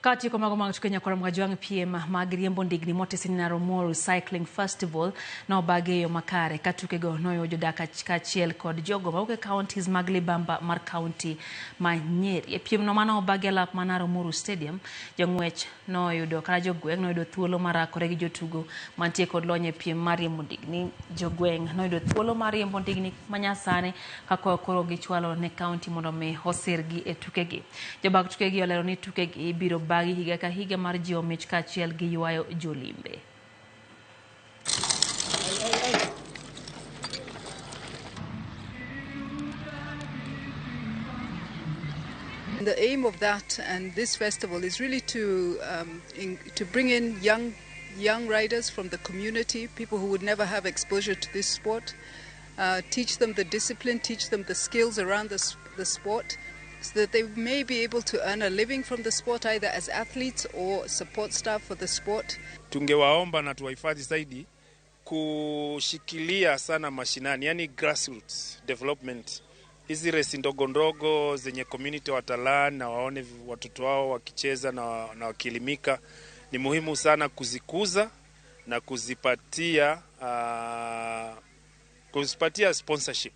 Katieko mago mag tuke nyakwar Mgajwang' piem mag riembo ndigni motisi ni Naro Moru Cycling Festival nobagi e yo makare ka tukego noyudo jodak kaachiel kod jogo mawuok e counties mag libamba mar kaunti ma Nyeri. E piemno mane obagi e alap ma Naro Moru Stadium, jong'wech noyudo kata jogweng' noyudo thuolo mar rakore gi jotugo mantie kod lony e piem mar riembo ndigni. Jogweng' noyudo thuolo mar riembo ndigni manyasani ka koro gichwalo ne kaunti mondo mi osirgi e tukegi. Jobag tukegi olero ni tukegi ibiro bagi higa ka higa mar jiwo mich kaachiel gi ywayo jolimbe. The aim of that and this festival is really to bring in young riders from the community, people who would never have exposure to this sport, teach them the discipline, teach them the skills around the sport, so that they may be able to earn a living from the sport, either as athletes or support staff for the sport. Tungewaomba na tuwahifadhi zaidi kushikilia sana mashinani, yani grassroots development. Hizi resi ndogo ndogo zenye community watalan na waone watoto wao wakicheza na wakielimika, ni muhimu sana kuzikuza na kuzipatia sponsorship.